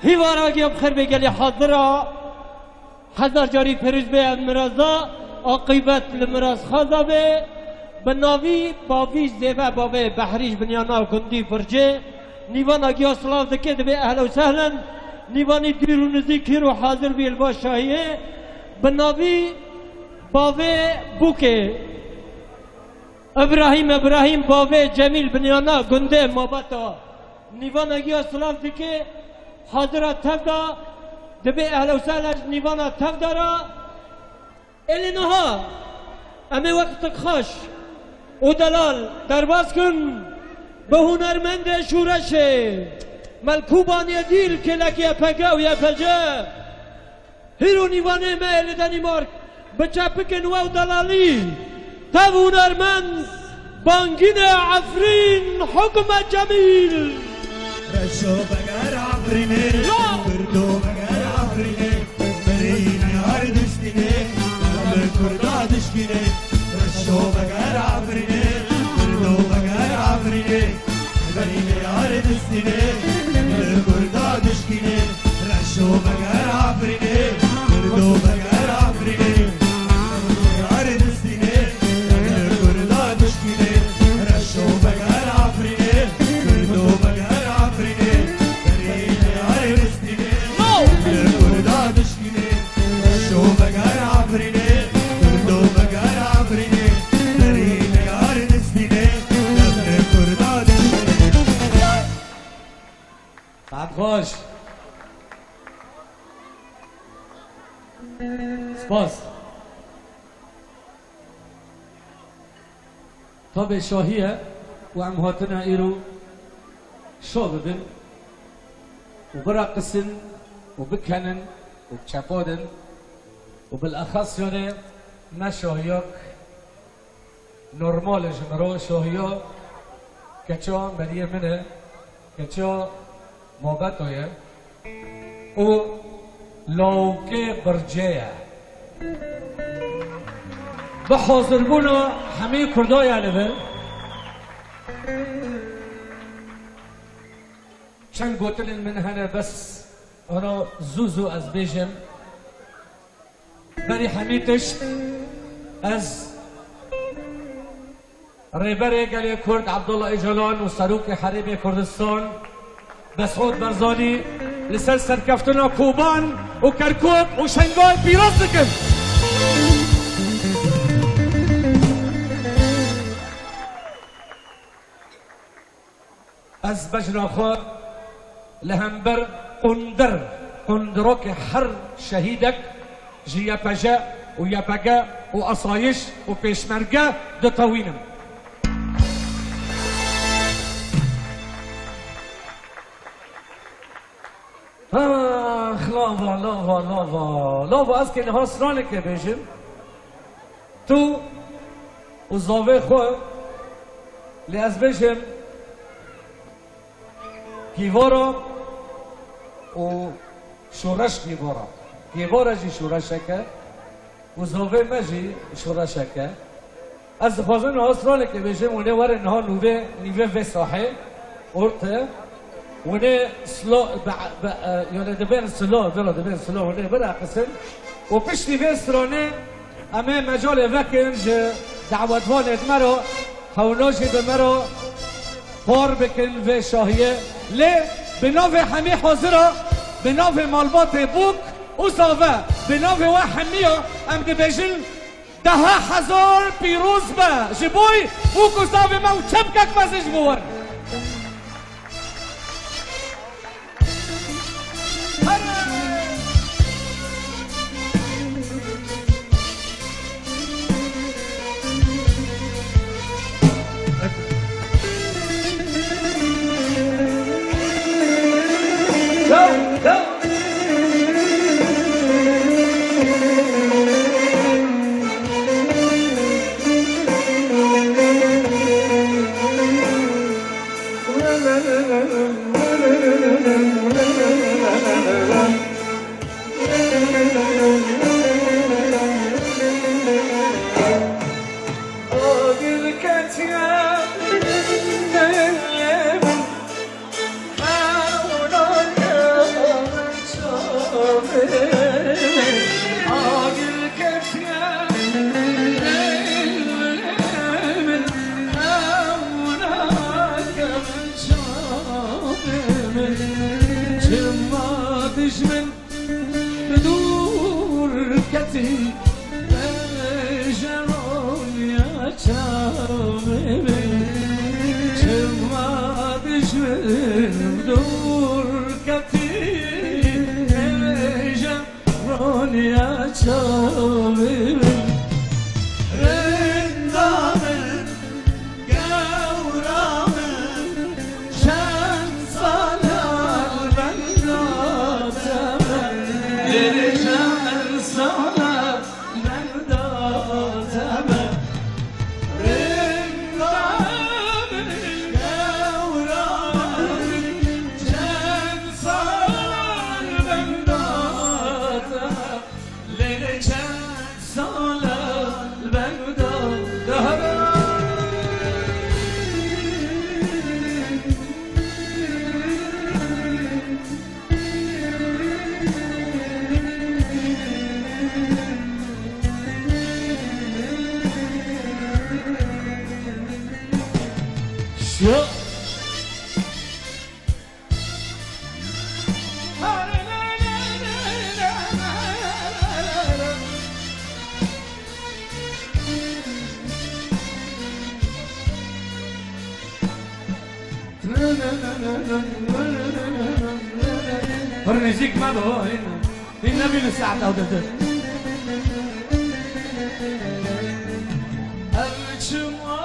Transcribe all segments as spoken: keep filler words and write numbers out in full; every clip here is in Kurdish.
Hîvara giya bi xêr bê gelê hazira. Hezar carî pêrûz bê ev miraza, aqîbet li mirazxaza bê. Bi navî bavî zêve bavê Behrî ji binyana gundî Fircê. Nîvana giya silav dike, dibê ehlen û sehlen. Nîvanî dûr û nizîk hîro hazir bî li ba şahiyê. Bi navî bavê Bûkê. Îbrahîm, Îbrahîm bavê Cemîl binyana gundê Mabata. Nîvana giya silav dike, hazira tev da, dibê ehlen û sehlen ji nîvana tev da ra. Êlê niha em ê wek tiqxaş û delal derbas kin bi hunermendê şûreşê, Melkûbaniyê dîl kêlek Y P G û Y P C. Hîro nîvanê me yê li Danîmark bi çepikên we û delalî tev hunermend Bangînê Efrîn Hukme Cemîl. Reşo veger Efrînê, Kurdo veger Efrînê, berî neyar dişkînê, li Kurda dişkînê. Reşo veger Efrînê, Kurdo veger Efrînê. Berî neyar distînê, li Kurda dişkînê. Reşo veger Afrînê, Kurdo veger Afrînê. Neyar distînê, li Kurda dişkînê. Reşo veger Afrînê, Kurdo veger Afrînê. Berî neyar distînê, li Kurda dişkînê. Reşo veger Afrînê, Kurdo veger Afrînê, derî neyar distînê, lefê Kurda dişkînê. Saet xweş. Spas. Tabê şahî ye û em hatine îro şa bibin û bireqisin û bikenin û çepadin û bilexes yanê ne şahiyek normal e ji min re, şahiya keça meriyê min e, keça Mabetoye û lawkê Bircê ye. Bi hazirbûna hemî Kurda ye li vir. Çend gotinên min hene, bes ana zû zû ez bêjim. Berî hemî tişt ez Rêberê Gelê Kurd Abdullah Ocalan û Serokê Herêmê Kurdistan Mesûd Barzanî li ser serkeftina Koban û Kerkûk û Şengalê pîroz dikim. Ez bejna xwe li hember qundir, qundirokê her şehîdek ji Y P J û Y P G û asayiş û pêşmerge ditewînim. Ax, lava, lava, lava. Lava, ez kê niha stranekê bêjim. Tu û zavê xwe, lê ez bêjim, gîvara û şoreş gîvara. Gîvara jî şoreşek e û zavê me jî şoreşek e. Ez dixwazim niha stranekê bêjim, hûn ê werin niha nûvê, nîvê vê sahê orte. Hûn ê slo-, be-, be-, e, yani dibên silo, dira dibên silo, hûn ê bireqisin. Û piştî vê stranê em ê mecalê vekin ji dawetvanê me re, hewna jî bi me re par bikin vê şahiyê. Lê bi navê hemî hazira, bi navê malbatê Bûk û Zave, bi navê we hemiya em dibêjin, deha hezar pîroz be ji bo bûk û zavê me û çepkek me zî ji bo we. Bejeronya çavê min, çima dijmin dûr ketî? Bejeronya çavê min, rinda min, gewra min, çend sala benda te me, çend sala benda te me. Rinda min, gewra min, çend sala benda te me. Lê çend sala li benda te me. Şiya. Pir nêzîk me be ho, hîn, hîn nebînin saet ew dide. Ev çima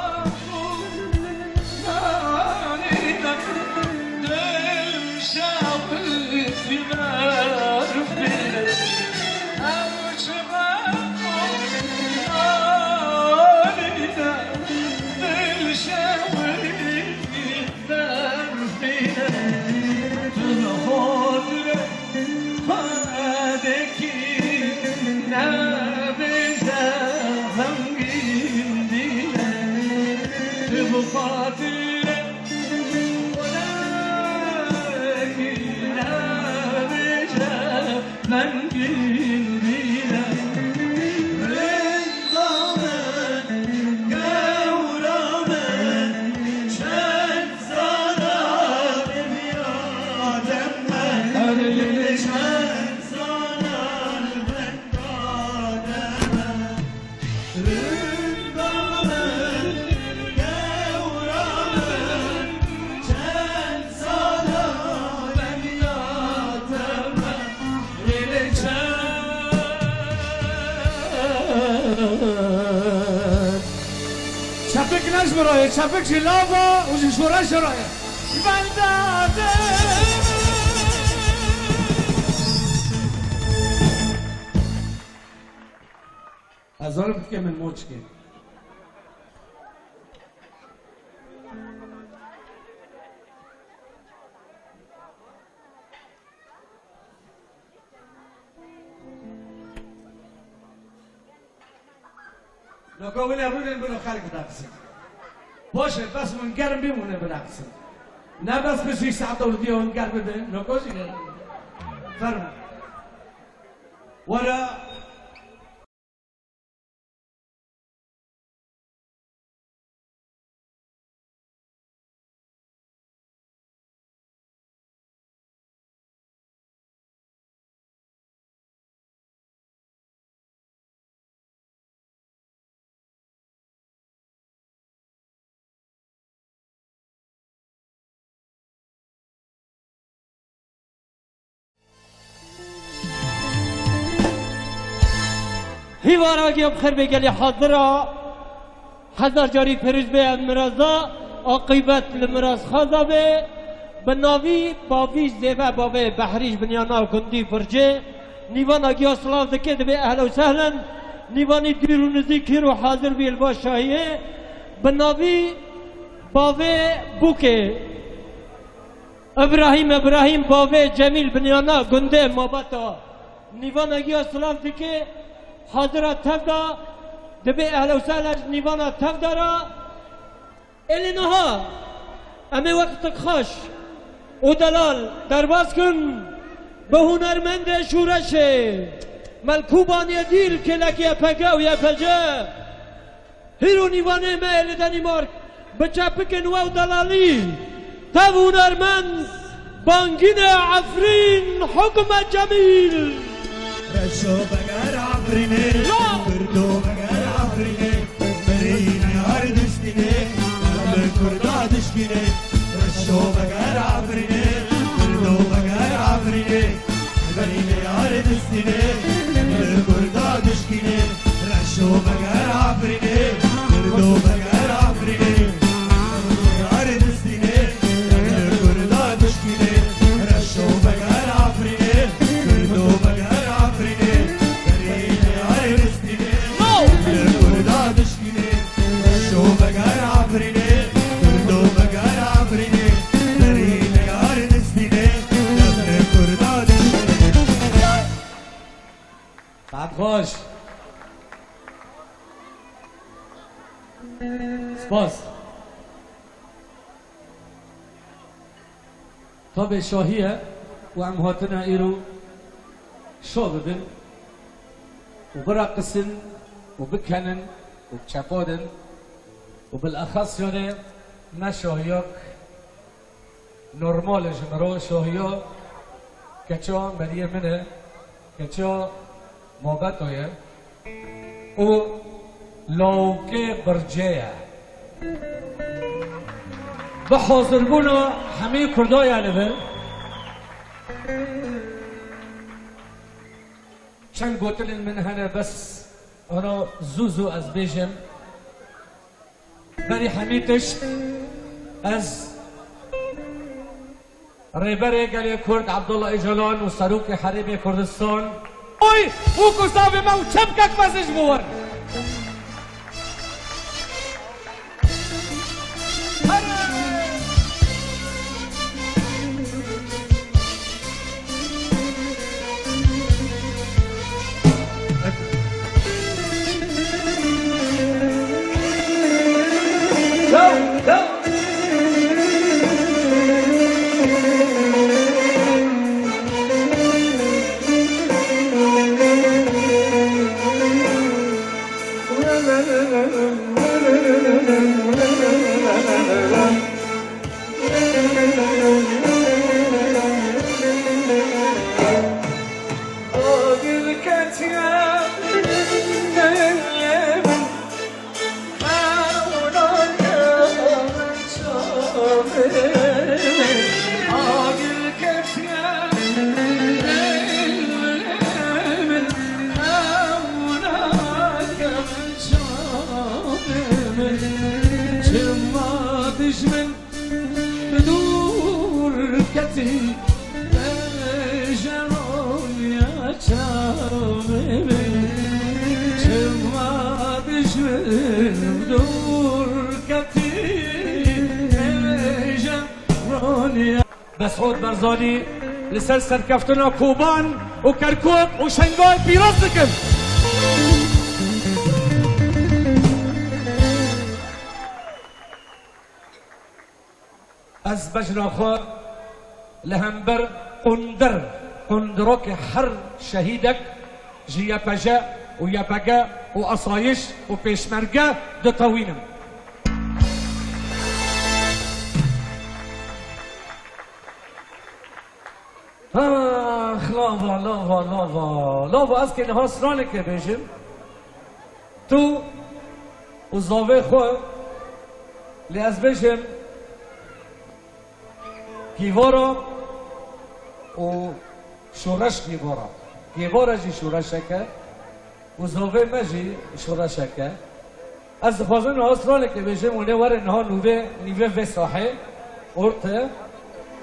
Çepik ne ji min re ye, çepik ji lava û ji şoreş re ye. Benda te. Ez zalim dike min moçkê. Naka wine rûnên bino xelk bidaxsin. Baş e, bes min germ bî, hûn ê bidaxsin. Ne bes bi jî saet û diya hûn germ bibin, naka jî germ bibin. Fermo. Were. Hîvara giya bi xêr bê gelî hazira. Hezar carî pêrûz bê ev miraza, aqîbet li mirazxaza bê. Bi navî Bavî Zêve Bavê Behrî ji binyana gundî Fircê. Nîvana giya silav dike, dibê ehlen û sehlen. Nîvanî dûr û nizîk hîro hazir bî li va şahiyê. Bi navî Bavê Bûkê. Îbrahîm, Îbrahîm Bavê Cemîl binyana gundê Mabata. Nîvana giya silav dike, hazira tevda, dibê ehlen û sehlen ji nîvana tevda ra. Êlê niha em ê wek tiqxaş û delal derbas kin bi hunermendê şûreşê Melkûbaniyê dîl kêlekê Y P G û Y P C. Hîro nîvanê me yê li Denîmark bi çepikên we û delalî tev hunermend Bangînê Efrîn Hukme Cemîl. Reşo begera Afrînê, Kurdo veger Afrînê, berî neyar distînê, li Kurda dişkînê, reşo veger Afrînê, Kurdo veger Afrînê, berî neyar distînê, li Kurda dişkînê, reşo veger Afrînê, Kurdo veger Afrînê, neyar distînê, li Kurda dişkînê, reşo veger Afrînê, Kurdo veger Afrînê, berî neyar distînê. Li Kurda dişkînê, reşo veger Afrînê, Kurdo veger Afrînê, berî neyar distînê, li Kurda dişkînê. Saet xweş. Spas. Tabê şahî ye û em hatine îro şa bibin û bireqisin û bikenin û çepadin û bilexes yanê ne şahiyek normal e ji min re, şahiya keça meriyê min e, keça Mabeto ye û lawkê bircê ye. Bi hazirbûna hemî Kurda ye li vir. Çend gotinên min hene, bes ana zû zû ez bêjim. Berî hemî tişt ez Rêberê Gelê Kurd Abdullah Ocalan û Serokê Herêmê Kurdistan. Oy, bûk û savê me û çepkek mezin ji bo wan. Çima dijmin bi dûr ketî, bêje roniya çavê min. Çima dijmin bi dûr ketî, bêje roniya. Mesûd Barzanî li ser serkeftina Koban û Kerkûk û Şengalê pîroz dikim. Ez bejna xwe li hember qundir, qundirokê her şehîdek ji Y P J û Y P G û Asayiş û Pêşmerge ditewînim. Ax, lava, lava, lava. Lava, ez kê niha stranekê bêjim. Tu û zavê xwe, lê ez bêjim, Gîvara û şoreş Gîvara. Gîvara jî şoreşek e û zavê me jî şoreşek e. Ez dixwazim niha stranekê bêjim, hûn ê werin niha nûvê, nîvê vê sahê orte.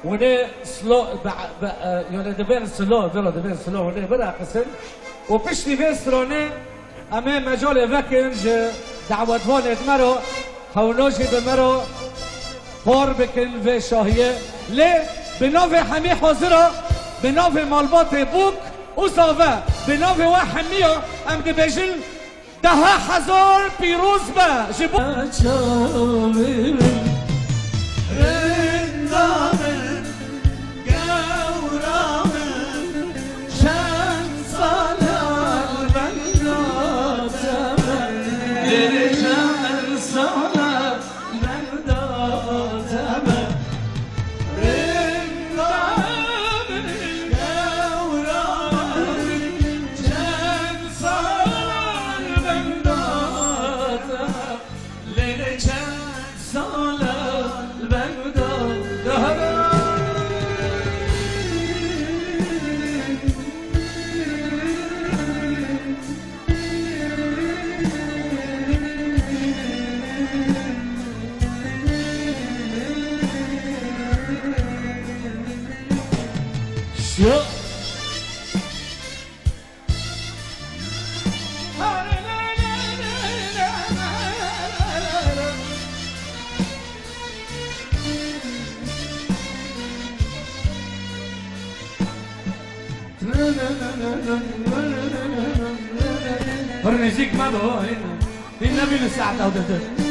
Hûn ê slo-, be-, be-, e, yani dibên slo, vira dibên slo, hûn ê bireqisin. Û piştî vê stranê em ê mecalê vekin ji dawetvanê me re, hewna jî bi me re par bikin vê şahiyê. Lê bi navê hemî hazira, bi navê malbatê bûk û zave, bi navê we hemiya em dibêjin, deha hezar pîroz be ji bo çavê min, rinda min, gewra min, çend sala benda te me, çend sala benda te me. Rinda min, gewra min, çend sala Çend sala li ber guda dahara. Şo. Pir nêzîk me be, hîn, hîn nebîne saeta deh.